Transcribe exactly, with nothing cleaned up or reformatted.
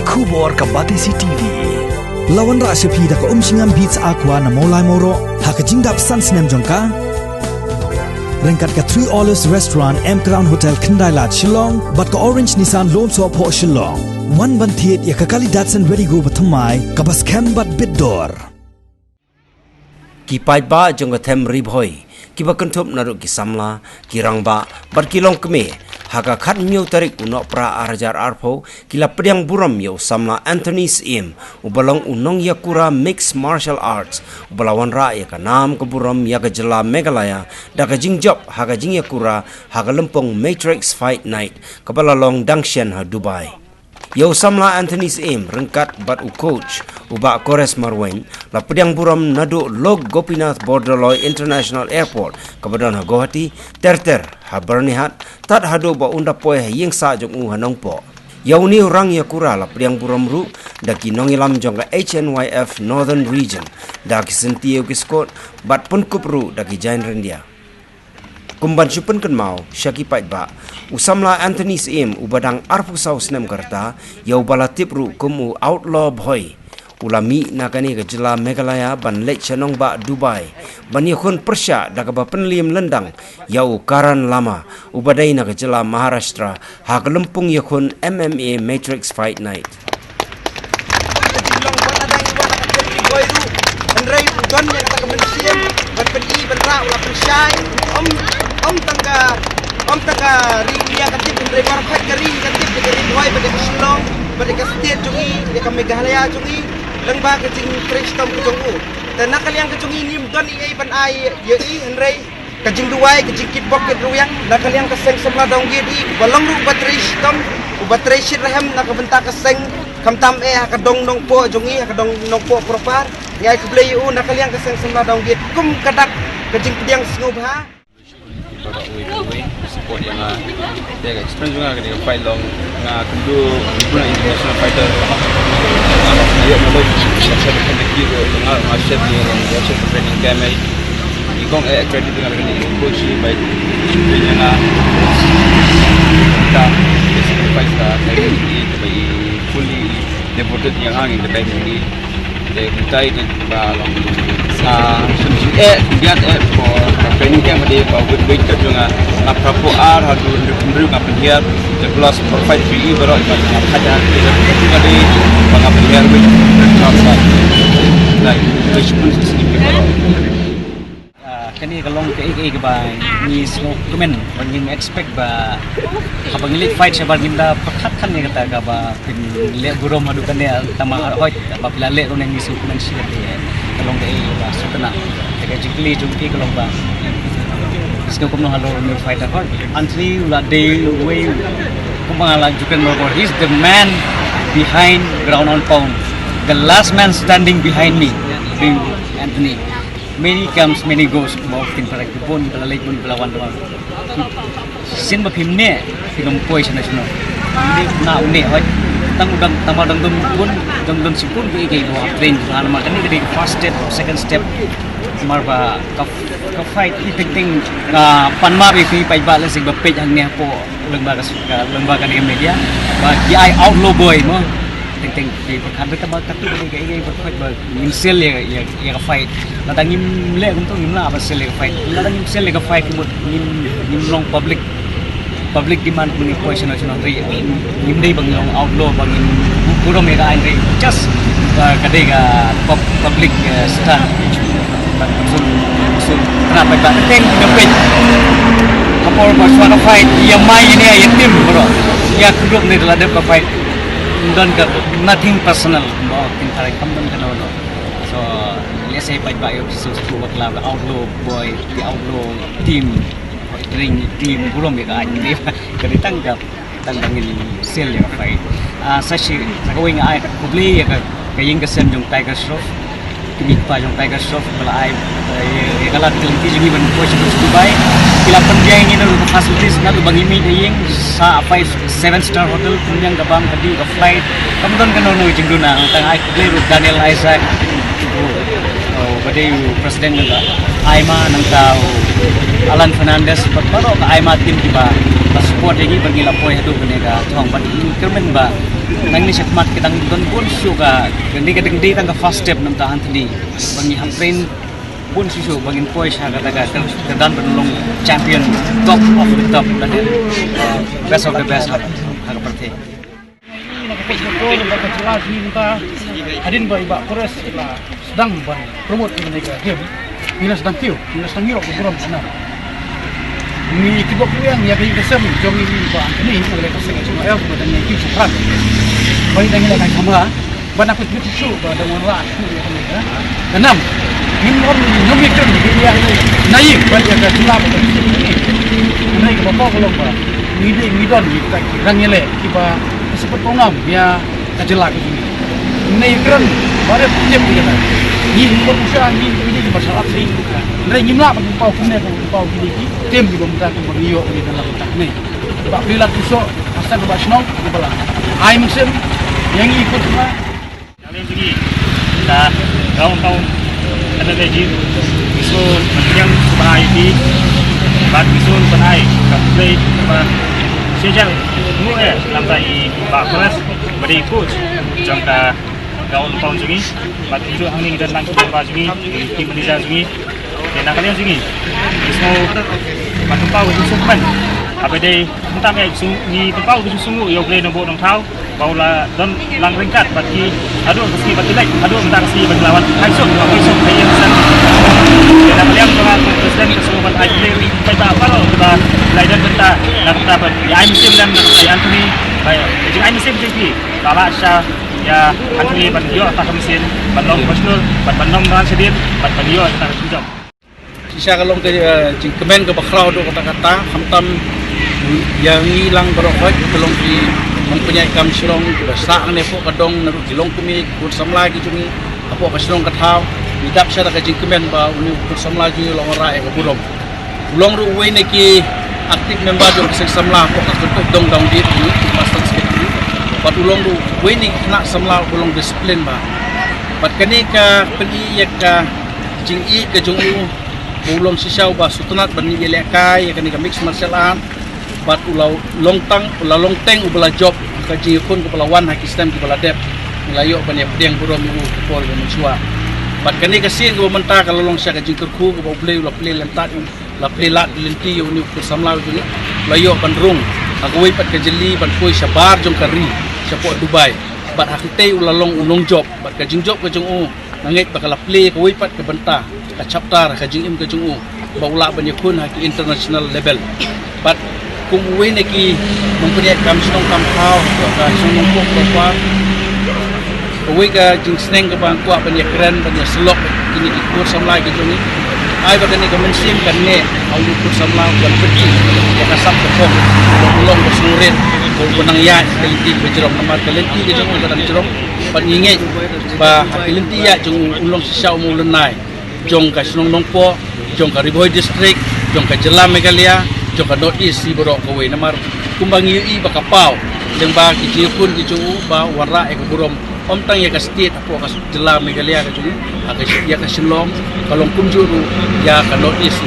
Khubor ka Batesi T V. La wanrah sha phi da ka Umshngam Beats Aqua na Mawlai Mawroh ha ka jingdap san snem jong ka. Ryngkat ka Three Olives Restaurant, M Crown Hotel, Khyndai Lad, Shillong, bad ka Orange Nissan Lone Soh Phoh, Shillong. Wan ban thied ïa ka Kali Datsun Redi-GO bathymmai kaba skhem bad bit dor. Ki paidbah jong ka them Ri Bhoi kiba kynthup naduh ki samla, ki rangbah bad ki longkmie, ha ka khathynñiew tarik u Nohprah arhajar arphew ki la pdiang burom ïa u samla Anthony Syiem, uba long u nongïakura Mixed Martial Arts, uba la wanrah ïa ka nam ka burom ïa ka jylla Meghalaya da ka jingjop ha ka jingïakura ha ka lympung Matrix Fight Night kaba la long dang shen ha Dubai. Ïa u samla Anthony Syiem ryngkat bad u coach, u Bah Kores Marwein, la pdiang burom naduh Lok Gopinath Bordoloi International Airport kaba don ha Guwahati, ter ter ha Byrnihat, tad haduh ba un da poi ha ïing sah jong u ha Nongpoh. Ïa une u rangïakura la pdiang burom ruh da ki nongïalam jong ka H N Y F Northern Region, da ki syntiew ki scout bad pynkup ruh da ki Jain Ryndia. Kum ban shu pynkynmaw sha ki paidbah, u samla Anthony Syiem, uba dang arphew saw snem ka rta, ïa uba la tip ruh kum u Outlaw Bhoi, u la mih na kane ka jylla Meghalaya ban leit sha nongbah Dubai ban ïakhun pyrshah da kaba pynliem lyndang ïa u Karan Lama, uba dei na ka jylla Maharashtra, ha ka lympung ïakhun M M A Matrix Fight Night. Ka jinglong wat la dang i wat la ka tem ki boi ruh. Hynrei u don ïa kata ka mynsiem ban pyni ban rah, u la pynshai. Ym, ym tang ka, ym tang ka ri India ka tip, hynrei baroh ka ri ka tip, ïa ka Ri Bhoi bad ïa ka Shillong bad ïa ka state jong i, ïa ka Meghalaya jong i, lyngba ka jingtrei shitom ka jong u. Te na ka liang ka jong i ngim don ei ei ban ai ïa i, hynrei ka jingduwai, ka jingkitbok kitrwiang na ka liang ka seng samla dong git i, uba long ruh uba trei shitom, uba trei shitrhem na ka bynta ka seng, khamtam eh ha ka dong Nongpoh jong i, ha ka dong Nongpoh proper. Ngi ai khublei ïa u na ka liang ka seng samla dong git kum ka dak ka jingpdiang sngewbha. Baroh uwei pa uwei support ïa nga. Te ka experience jong nga ha kane ka fight long nga kynduh bun na international fighter. Nga la ïoh knowledge, nga share ka technique ruh, nga, nga share ïa, nga share ka training camp ai. I kong eh credit ïa nga, la kane ka coach i bai train ïa nga. Ka, ka sacrifice ka, ka, ka, ka, ka, fully devoted ïa nga, ïa ka time jong i. Te kumta i ba, ah, shim shim eh, biang eh, ko, ka training camp de ba wit wit ka jong nga, nga prapo ar haduh hynriew hynriew nga pynhiar, te plus four five three i baroh i ba nga khaja, i ba de ba nga pynhiar wit, wit chance ba. Like, wit pun sini baroh. Ah, kane ka long kaei kaei kaba ngi sngewkmen, ba ngim expect ba haba ngi leit fight shabar ngim da pyrkhat than ïa kata kaba pynleh burom haduh kane, tangba hooid ba phi la leh ruh ngi sngewkmen shibun. Ka long kaei kaba sngewtynnat. Te ka jingkylli jong phi ka long ba sngewkmen halor une u fighter hooid. Anthony u la dei uwei, kumba nga la ju kren bor bor, he's the man behind ground and pound. The last man standing behind me being Anthony. Many comes, many goes. Ba u ktien Phareng, ki bun ba la leit, bun ba la wan, ba la wan. Shisien ba phim neh, phim poi shano shano. Une, na une, hooid. Tang u dang, tang ba dang don bun, dang don shibun kiei kiei ba train. Namar kane ka dei ka first step, second step. Namar ba ka, ka fight i teng teng, ah, pan map ïa phi paidbah lehse ba peit hangne hapoh lyngba ka, ka, lyngba kane ka media. Ba ki ai Outlaw Boy mo. Teng teng ki pyrkhat, tang ba katu ka dei kaei kaei ba pyrkhat ba ngim sel ïa, ïa, ïa ka fight. Lada ngim leh kumto ngim lah ban sel ïa ka fight. Lada ngim sel ïa ka fight kumto ngim, ngim long public, public demand kumne poi shano shano, hynrei ngim dei ba ngin long outlaw, ba ngin burom ïa ka aiñ, hynrei just, uh, ka dei ka pub-, public, uh, stunt. Ban shu, shu kynnoh paidbah, teng ka peit. Ka por ba shuwa ka fight, ïa mai ïa ne ïa tim baroh. Ïa group ne da la dep ka fight. Don ka nothing personal. Ba kin tharai kam don kano kano. So, lehse paidbah ïoh shisha shu bakla ka Outlaw Boy, the Outlaw Team, Ring Team, burom ïa ka aiñ, ka dei tang ka, tang ba ngin sel ïa ka fight. Ah, sa shi, sa kawei nga ai khublei ïa ka, ka ïing ka sem jong Tiger Shroff, ki kmie ki kpa jong Tiger Shroff ba la ai, eh, ïa ka lad ka lynti jong ngi ban poi sha Dubai. Ki la pynbiang ïa ngi na ka facilities, naduh ba ngi mih na ïing, sa five, seven star hotel, pynbiang ka bam, ka dih, ka flight. Kam don kano kano jingduna, tang ai khublei ruh Daniel Isaac, ruh, uh, ba dei u president jong ka AIMA, nangta u Alan Fernandez, bad baroh ka AIMA team kiba la support ïa ngi ban ngi la poi haduh kane ka thong, bad ngi kyrmen ba Nangne shakhmat ki dang don bun shuh ka, kane ka dang dei tang ka first step, namar ta hangtei ba ngi hap train bun shuh shuh ba ngin poi sha kata ka kyrdan ban long champion, top of the top, lane best of the best ha ka pyrthei. Hadien ba i Bah Kores i la sdang ban promote ïa kane ka game, ngi la sdang kiew, ngi la sdang ïoh ka burom ka nam. Ngi kiba pyrshang ïa ka ïing ka sem jong i Bah Anthony, ngi la ka seng jong el ba dang ïa kiew shaphrang. Ba i dang ïa la ka kham bha, ba na kut bit shuh ba dang wanrah shuh ïa kane ka nam. Ngim ong ngim ïa kren ïa na ïing ba ïa ka jylla ba ka jylla. Ngi kaba pok long ba ngi dei ngi don ngi ka ki rang ïa le kiba ka support ko ngam ïa ka jylla ka jong ngi. Ngi kren ba rep tip ïa ka. Ngi ngi ba usha ngi ngi ngi ba salak sih. Ngi ngi mla ba ngi pau kumne ba ngi pau kini ki tem ngi ba mynta ka ba ngi ïoh ngi dalam tak ni. Ba pli la tu so asal ba shnong ngi ba la. Ai mynsiem yang ngi ikut semua. Kalian sini dah gaun taun kena gaji. Bisu yang sebanai di bat bisu benai ka play ba sejal mu eh lambai ba keras beri coach jong ka gaun taun jong ngi. Bad itu hangne ngi don lang kita ba jong ngi, team manager jong ngi. Te na ka liang jong ngi, ngi sngew ba pynpaw ka jingsngewkmen. Haba dei mynta ngi sngew, ngi pynpaw ka jingsngew ïa U Blei Nongbuh Nongthaw ba u la don lang ryngkat bad ki haduh ka sngi ba ki leit, haduh mynta ka sngi ba ki la wan. Hai suk, hai suk, hai ïa ka san. Te na ka liang jong nga kum president ka sngew ban ai U Blei ri paidbah baroh kiba la ïadon bynta na ka bynta ban ïa ai mynsiem lem na ka bynta ïa Anthony. Ba ïa ka jingai mynsiem jong ki ba la sha ïa Anthony ban ïoh ta ka mynsiem ban long bachelor ban ban nong ran shadien ban ban ïoh ta ka jingjop. Shisha ka long ka, eh, jingkmen kaba khraw dei kata kata, khamtam ïa ngi lang baroh khoit, ka long ki nongpynïaid kam shnong kiba sah hangne hapoh ka dong, naduh ki longkmie, ki khun samla ki jong ngi hapoh ka shnong ka thaw. Ngi dap sha da ka jingkmen ba une u khun samla jong ngi u la wanrah ïa ka burom. U long ruh uwei na ki active member jong ka seng samla hapoh ka kyntoit dong Downbeat, ki Master Secretary. Bad u long ruh uwei na ki khynnah samla uba long discipline bha. Bad kane ka pyni ïa ka jingïeit ka jong u, ba u long shisha uba sngewtynnat ban ïalehkai ïa kane ka mixed martial art. Bad u la long tang, u la long teng uba la jop ha ka jingïakhun kaba la wan ha ki snem kiba la dep. Ngi la ïoh ban ïapdiang burom ïa u ha ka por ba mynshuwa. Bad kane ka sien kaba mynta ka la long sha ka jingkyrkhu kaba U Blei u la plie lynti, u la plie lad lynti ïa une u khun samla jong ngi. U la ïoh ban rung ha kawei pat ka jylli ban poi shabar jong ka ri, shapoh Dubai. Bad ha kane u la long u nongjop, bad ka jingjop ka jong u nga ngeit ba ka la plie kawei pat ka bynta, ka chapter ha ka jingim ka jong u, ba u lah ban ïakhun ha ki international level. Bad kum uwei na ki nongpynïaid kam shnong kam thaw, ka shnong Nongpoh Proper, kawei ka jingsneng kaba nga kwah ban ïakren ban ïasyllok kine ki khun samla ki jong ngi. Ai ba kane ka mynsiem kan neh ha une u khun samla ban pyni ïa ka sap ka thong, ba u long ba sngewrit, ba u nang ïaid ha ka lynti kaba jrong, namar ka lynti ka jong u ka dang jrong. Bad ngi ngeit ba ha ka lynti ïaid jong u, u long shisha u ma u lynnai jong ka shnong Nongpoh, jong ka Ri Bhoi District, jong ka jylla Meghalaya, jong ka North East hi baroh kawei. Namar kumba ngi ïohi ba ka paw lyngba ki jingïakhun ki jong u ba wanrah ïa ka burom ym tang ïa ka state hapoh ka jylla Meghalaya ka jong u, ha ka, ïa ka Shillong, ka long kumjuh ruh ïa ka North East.